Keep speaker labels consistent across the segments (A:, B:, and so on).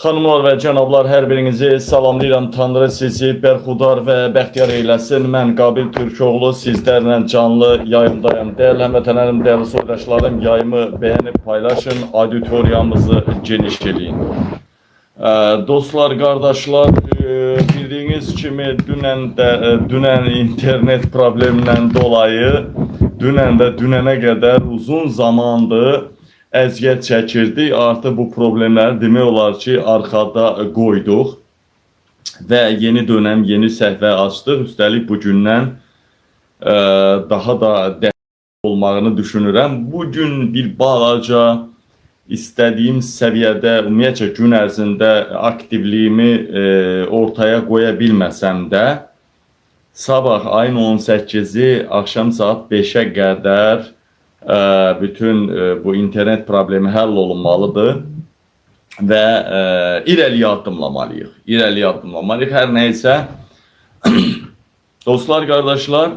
A: Xanımlar və cənablar, hər birinizi salamlayıram. Tanrı sizi bərxudar və bəxtiyar eyləsin. Mən Qabil Türkoğlu sizlərlə canlı yayımdayam. Dəyərli həmvətənlərim, dəyərli soydaşlarım, yayımı bəyənib paylaşın, auditoriyamızı geniş eləyin. Dostlar, qardaşlar, bildiyiniz kimi dünən də dünən internet problemindən dolayı dünən də dünənə qədər uzun zamandır əziyyət çəkirdik. Artıq bu problemləri demək olar ki, arxada qoyduq və yeni dönəm, yeni səhifə açdıq. Üstəlik bu gündən daha da dəqiq olmağını düşünürəm. Bu gün bir balaca istədiyim səviyyədə ümumiyyətcə gün ərzində aktivliyimi ortaya qoya bilməsəm də sabah ayın 18-i axşam saat 5-ə qədər bütün bu internet problemi həll olunmalıdır və irəliyə addımlamalıyıq. İrəliyə addımlamalıyıq. Hər nə isə dostlar, qardaşlar,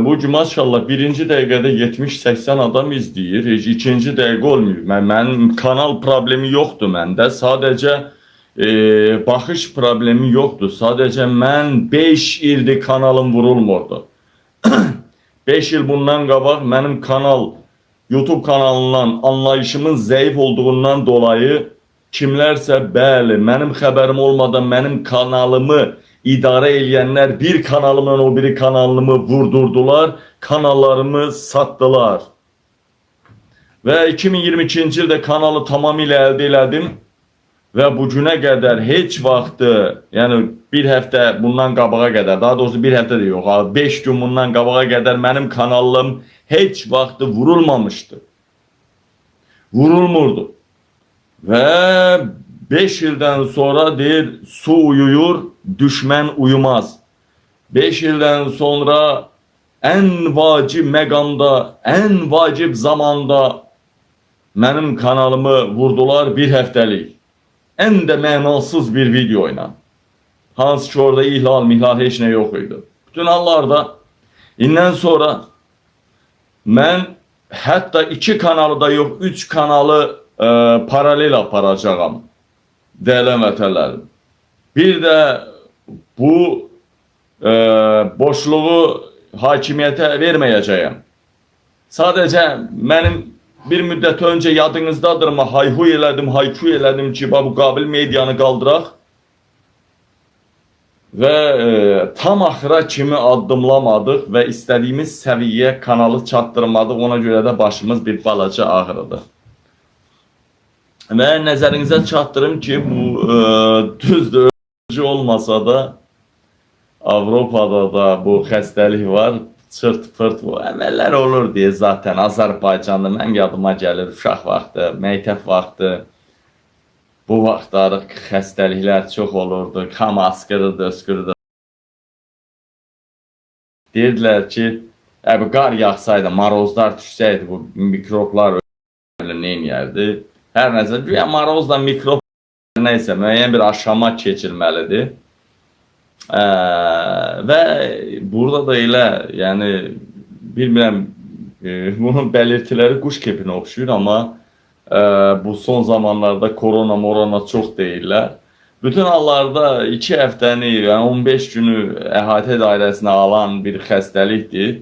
A: bu gün maşallah birinci dəqiqədə 70-80 adam izləyir. Heç ikinci dəqiqə olmuyor. Mənim kanal problemi yoxdur məndə. Sadəcə baxış problemi yoxdur. Sadəcə mən 5 ildir kanalım vurulmurdu. 5 il bundan qabaq mənim kanal YouTube kanalından anlayışımın zəif olduğundan dolayı kimlərsə, bəli, mənim xəbərim olmadan mənim kanalımı idarə eləyənlər bir kanalımla o biri kanalımı vurdurdular, kanallarımı satdılar. Və 2022-ci ildə kanalı tamamilə əldə elədim və bu günə qədər heç vaxtı, yəni bir həftə bundan qabağa qədər, daha doğrusu bir həftə də yox, 5 gün bundan qabağa qədər mənim kanalım heç vaxtı vurulmamışdı. Vurulmurdu. Və 5 ildən sonra deyir, su uyuyur, düşmən uyumaz. 5 ildən sonra ən vacib məqamda, ən vacib zamanda mənim kanalımı vurdular bir həftəlik. Ən də mənasız bir video ilə. Hansı ki orada ihlal, mihlal heç nə yox idi. Bütün hallarda indən sonra mən hətta iki kanalı da yox, üç kanalı paralel aparacağam. Dəyərli vətənlərim. Bir də bu boşluğu hakimiyyətə verməyəcəyəm. Sadəcə mənim bir müddət öncə yadınızdadırmı, hayhuy elədim, hayküy elədim ki, bu Qabil medianı qaldıraq və tam axıra kimi addımlamadıq və istədiyimiz səviyyəyə kanalı çatdırmadıq. Ona görə də başımız bir balaca ağrıdı. Və nəzərinizə çatdırım ki, bu düzdür, ölçü olmasa da Avropada da bu xəstəlik var. Çırt pırt bu. Əvvəllər olur deyə zaten Azərbaycanda mənim yadıma gəlir uşaq vaxtı, məktəb vaxtı. Bu vaxtları xəstəliklər çox olurdu. Kam askırırdı, öskürürdü. Deyirdilər ki, bu qar yağsaydı, marozlar düşsəydi bu mikroblar nə eləyərdi? Hər nəsə, güya marozla mikrob nə isə müəyyən bir aşama keçilməlidir. Və burada da elə, yəni bilmirəm, bunun belirtiləri quş qripinə oxşuyur, amma bu son zamanlarda korona morona çox deyirlər. Bütün hallarda 2 həftəni, yəni 15 günü əhatə dairəsinə alan bir xəstəlikdir.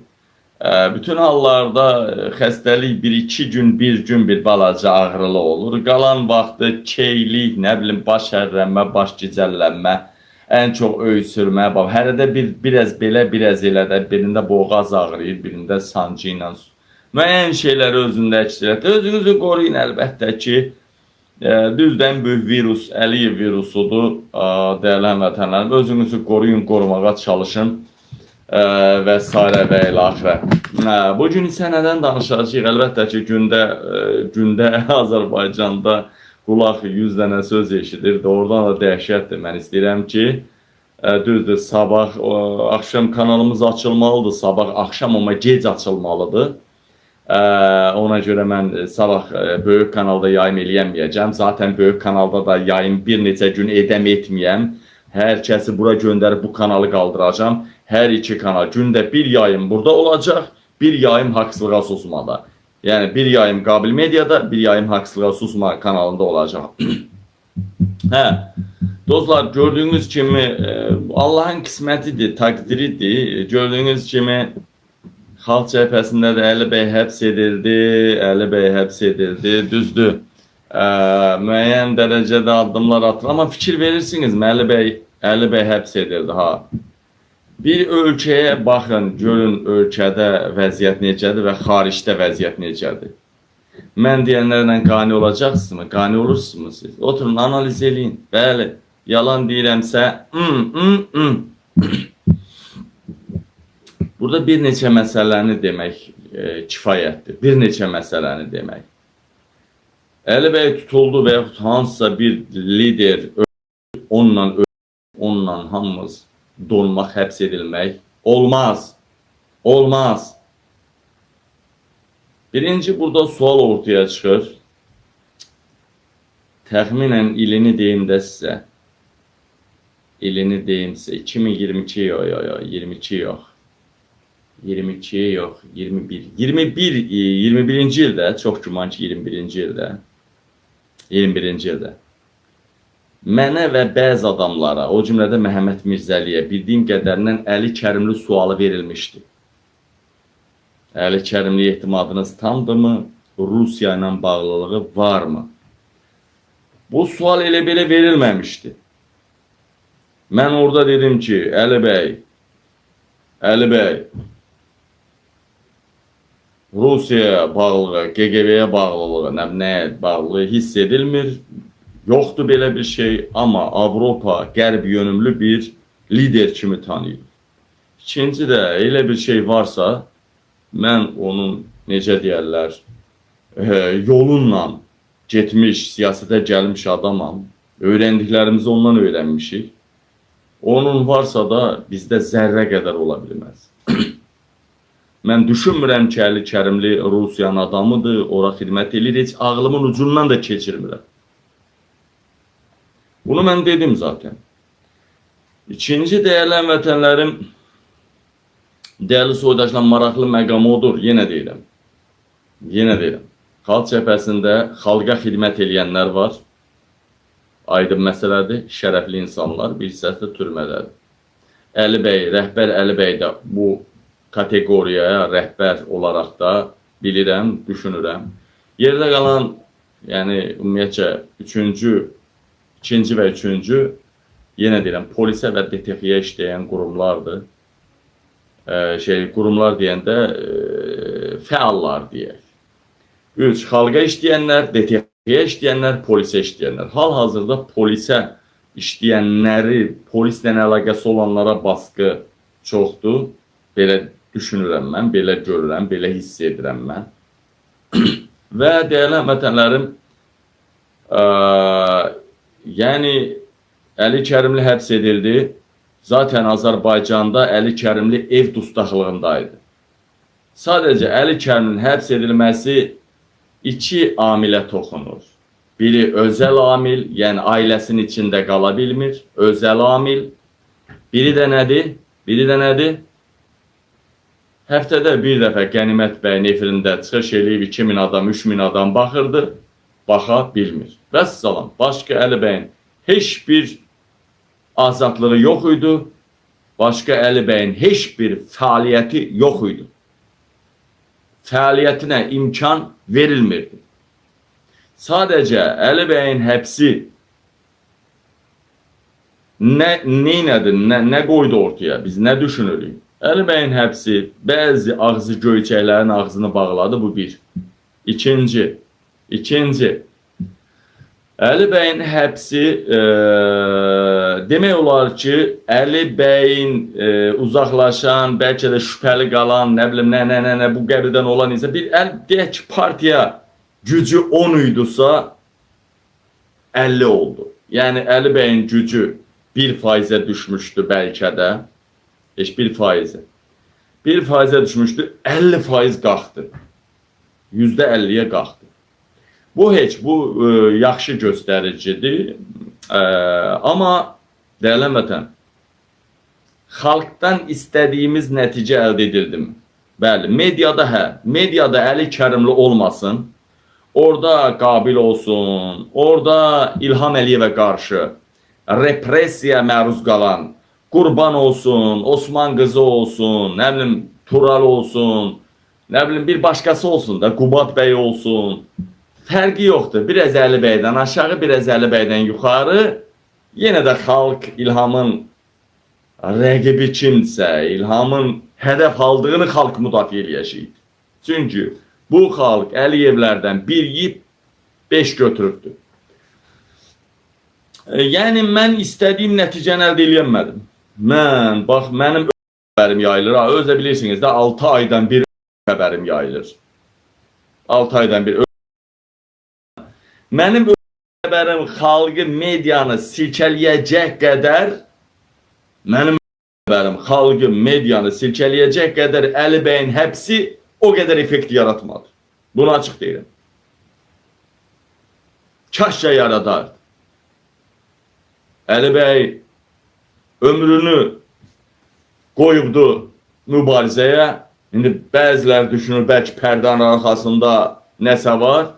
A: Bütün hallarda xəstəlik 1-2 gün, bir gün bir balaca ağrılı olur. Qalan vaxtı keylik, nə bilim, baş hərrənmə, baş gicəllənmə, ən çox öysürmə, bax, hərədə bir biraz belə, biraz elə də, birində boğaz ağrıyır, birində sancı ilə müəyyən şeyləri özündə əks etdirir. Özünüzü qoruyun əlbəttə ki. Düzdür, ən böyük virus Əliyev virusudur, dəyərli həmvətənlərim. Özünüzü qoruyun, qorumağa çalışın və sairə və ilaxırə. Bu gün isə nədən danışacağıq? Əlbəttə ki, gündə Azərbaycanda qulaq 100 dənə söz eşidir. Doğrudan da dəhşətdir. Mən istəyirəm ki, düzdür, sabah axşam kanalımız açılmalıdır. Sabah axşam amma gec açılmalıdır. Ona görə mən sabah böyük kanalda yayım eləyəməyəcəm. Zaten böyük kanalda da yayım bir neçə gün edəm etməyəm. Hər kəsi bura göndərib bu kanalı qaldıracağam. Hər iki kanal gündə bir yayım burada olacaq, bir yayım Haqsızlığa Susmada. Yəni bir yayım Qabil Mediada, bir yayım Haqsızlığa Susma kanalında olacaq. Hə. Dostlar, gördüyünüz kimi Allahın qismətidir, təqdiridir. Gördüyünüz kimi Xalq cəbhəsində də Əli bəy həbs edildi, Əli bəy həbs edildi. Düzdür. Müəyyən dərəcədə addımlar atılır, amma fikir verirsiniz mi? Əli bəy həbs edildi, ha. Bir ölkəyə baxın, görün ölkədə vəziyyət necədir və xaricdə vəziyyət necədir. Mən deyənlərlə qane olacaqsınızmı? Qane olursunuz siz? Oturun, analiz eləyin. Bəli, yalan deyirəmsə, Burada bir neçə məsələni demək kifayətdir. Bir neçə məsələni demək. Əli bəy tutuldu və yaxud hansısa bir lider onunla hamımız donmaq, həbs edilmək olmaz. Olmaz. Birinci burada sual ortaya çıxır. Təxminən ilini deyim də sizə. İlini deyim sizə. 2022 yox, yox, yox, 22 yox. 22 yox, 21. 21, 21-ci ildə, çox güman ki 21-ci ildə. 21-ci ildə. Mənə və bəzi adamlara, o cümlədə Məhəmməd Mirzəliyə bildiyim qədərindən Əli Kərimli sualı verilmişdi. Əli Kərimliyə etimadınız tamdırmı? Rusiya ilə bağlılığı varmı? Bu sual elə belə verilməmişdi. Mən orada dedim ki, Əli bəy, Əli bəy, Rusiyaya bağlılığı, KGB-yə bağlılığı, nə nəyə bağlılığı hiss edilmir. Yoxdur belə bir şey, amma Avropa qərb yönümlü bir lider kimi tanıyır. İkinci də elə bir şey varsa, mən onun necə deyərlər, yolunla getmiş, siyasətə gəlmiş adamam. Öyrəndiklərimizi ondan öyrənmişik. Onun varsa da bizdə zərrə qədər ola bilməz. Mən düşünmürəm ki, Əli Kərimli Rusiyanın adamıdır, ora xidmət eləyir, heç ağlımın ucundan da keçirmirəm. Bunu mən dedim zaten. İkinci dəyərli həmvətənlərim, dəyərli soydaşlar, maraqlı məqam odur, yenə deyirəm. Yenə deyirəm. Xalq cəbhəsində xalqa xidmət eləyənlər var. Aydın məsələdir. Şərəfli insanlar, bir hissəsi də türmədədir. Əli bəy, rəhbər Əli bəy də bu kateqoriyaya rəhbər olaraq da bilirəm, düşünürəm. Yerdə qalan, yəni ümumiyyətcə üçüncü, ikinci və üçüncü, yenə deyirəm, polisə və DTX-yə işləyən qurumlardır. Qurumlar deyəndə fəallar deyək. 3. Xalqa işləyənlər, DTX-yə işləyənlər, polisə işləyənlər. Hal-hazırda polisə işləyənləri, polislə əlaqəsi olanlara baskı çoxdur. Belə düşünürəm mən, belə görürəm, belə hiss edirəm mən. Və dəyərli həmvətənlərim, yəni Əli Kərimli həbs edildi. Zaten Azərbaycanda Əli Kərimli ev dustaqlığındaydı. Sadəcə Əli Kərimlinin həbs edilməsi iki amilə toxunur. Biri özəl amil, yəni ailəsinin içində qala bilmir, özəl amil. Biri də nədir? Biri də nədir? Həftədə bir dəfə Qənimət bəyin efirində çıxış eləyib 2000 adam, 3000 adam baxırdı, baxa bilmir. Vəssalam, başqa Əli bəyin heç bir azadlığı yox idi. Başqa Əli bəyin heç bir fəaliyyəti yox idi. Fəaliyyətinə imkan verilmirdi. Sadəcə Əli bəyin həbsi nə neynədi, nə qoydu ortaya? Biz nə düşünürük? Əli bəyin həbsi bəzi ağzı göyçəklərin ağzını bağladı, bu bir. İkinci, Əli bəyin həbsi demək olar ki, Əli bəyin uzaqlaşan, bəlkə də şübhəli qalan, nə bilim nə bu qəbildən olan insan bir əl deyək ki, partiya gücü 10 idisə 50 oldu. Yəni Əli bəyin gücü 1%-ə düşmüşdü bəlkə də. Heç 1%-ə. 1%-ə düşmüşdü, 50% qalxdı. %50-yə qalxdı. Bu heç, bu yaxşı göstəricidir. Amma dəyərli həmvətən, xalqdan istədiyimiz nəticə əldə edildimi? Bəli, mediada hə, mediada Əli Kərimli olmasın, Orada Qabil olsun, orada İlham Əliyevə qarşı repressiya məruz qalan Qurban olsun, Osman qızı olsun, nə bilim Tural olsun, nə bilim bir başqası olsun da, Qubad bəy olsun. Fərqi yoxdur. Biraz Əli bəydən aşağı, biraz Əli bəydən yuxarı. Yenə də xalq İlhamın rəqibi kimsə, İlhamın hədəf aldığını xalq müdafiə eləyəcək. Çünki bu xalq Əliyevlərdən bir yeyib, beş götürübdür. Yəni mən istədiyim nəticəni əldə eləyəmədim. Mən, bax, mənim xəbərim yayılır. Ha, öz də bilirsiniz də 6 aydan bir xəbərim yayılır. 6 aydan bir. Mənim xəbərim xalqı, medianı silkələyəcək qədər, mənim xəbərim xalqı, medianı silkələyəcək qədər Əli bəyin həbsi o qədər effekt yaratmadı. Bunu açıq deyirəm. Kaşca yaradardı. Əli bəy ömrünü qoyubdu mübarizəyə. İndi bəziləri düşünür, bəlkə pərdənin arxasında nəsə var.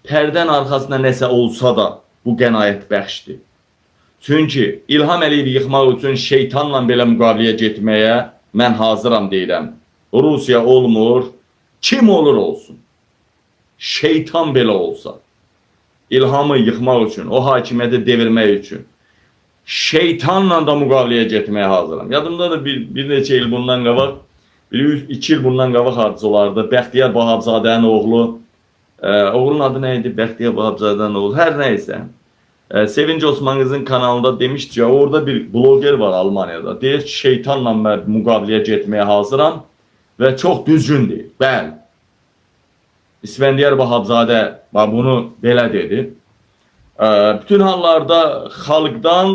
A: Pərdənin arxasında nəsə olsa da bu qənaət bəxşdir. Çünki İlham Əliyevi yıxmaq üçün şeytanla belə müqaviləyə getməyə mən hazıram deyirəm. Rusiya olmur, kim olur olsun. Şeytan belə olsa. İlhamı yıxmaq üçün, o hakimiyyəti devirmək üçün şeytanla da müqaviləyə getməyə hazıram. Yadımdadır bir neçə il bundan qabaq, bir iki il bundan qabaq hardasa olardı. Bəxtiyar Vahabzadənin oğlu, oğlunun adı nə idi? Bəxtiyar Vahabzadənin oğlu, hər nə isə. Sevinç Osmanqızın kanalında demişdi ki, orada bir bloger var Almaniyada. Deyir ki, şeytanla mən müqaviləyə getməyə hazıram və çox düzgün deyir. Bəli. İsfəndiyar Vahabzadə bax bunu belə dedi. Bütün hallarda xalqdan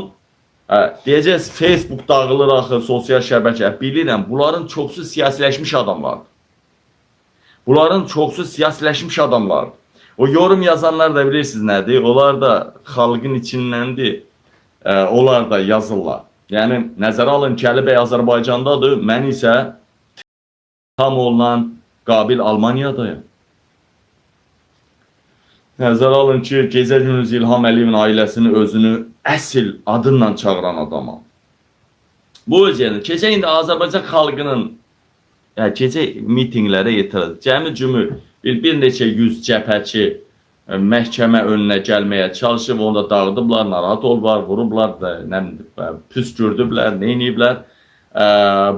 A: deyəcəyiz Facebook dağılır axı, sosial şəbəkə. Bilirəm, bunların çoxsu siyasiləşmiş adamlardır. Bunların çoxsu siyasiləşmiş adamlardır. O yorum yazanlar da bilirsiniz nədir? Onlar da xalqın içindəndir. Onlar da yazırlar. Yəni nəzərə alın ki, Əli bəy Azərbaycandadır, mən isə tam olunan Qabil Almaniyadayım. Nəzərə alın ki, gecə gündüz İlham Əliyevin ailəsini özünü əsl adınla çağıran adamam. Bu öz yerində. Keçən indi Azərbaycan xalqının yəni gecə mitinqlərə etiraz. Cəmi cümü bir neçə yüz cəbhəçi məhkəmə önünə gəlməyə çalışıb, onu da dağıdıblar, narahat olublar, vurublar da, nə bilim, püskürdüblər, nə eləyiblər.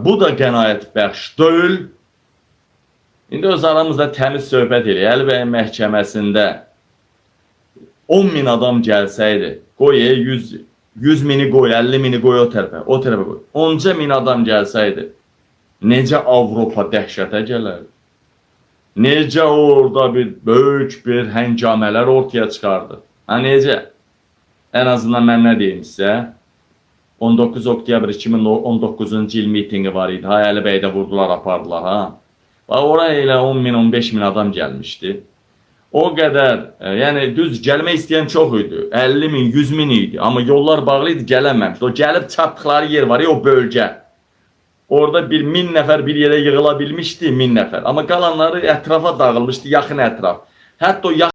A: Bu da qənaət bəxş deyil. İndi öz aramızda təmiz söhbət eləyək. Əli bəyin məhkəməsində 10 min adam gəlsəydi, qoy 100 mini qoy, 50 mini qoy o tərəfə, o tərəfə qoy. 10 min adam gəlsəydi, necə Avropa dəhşətə gələrdi? Necə orada bir böyük bir həngamələr ortaya çıxardı? Ha necə? Ən azından mən nə deyim sizə? 19 oktyabr 2019-cu il mitinqi var idi. Ha Əli bəyi də vurdular, apardılar ha. Bax oraya elə 10 min, 15 min adam gəlmişdi. O qədər, yəni düz gəlmək istəyən çox idi. 50 min, 100 min idi. Amma yollar bağlı idi, gələnməmişdi. O gəlib çatdıqları yer var ya, o bölgə. Orada bir 1000 nəfər bir yerə yığıla bilmişdi, 1000 nəfər. Amma qalanları ətrafa dağılmışdı, yaxın ətraf. Hətta o yaxın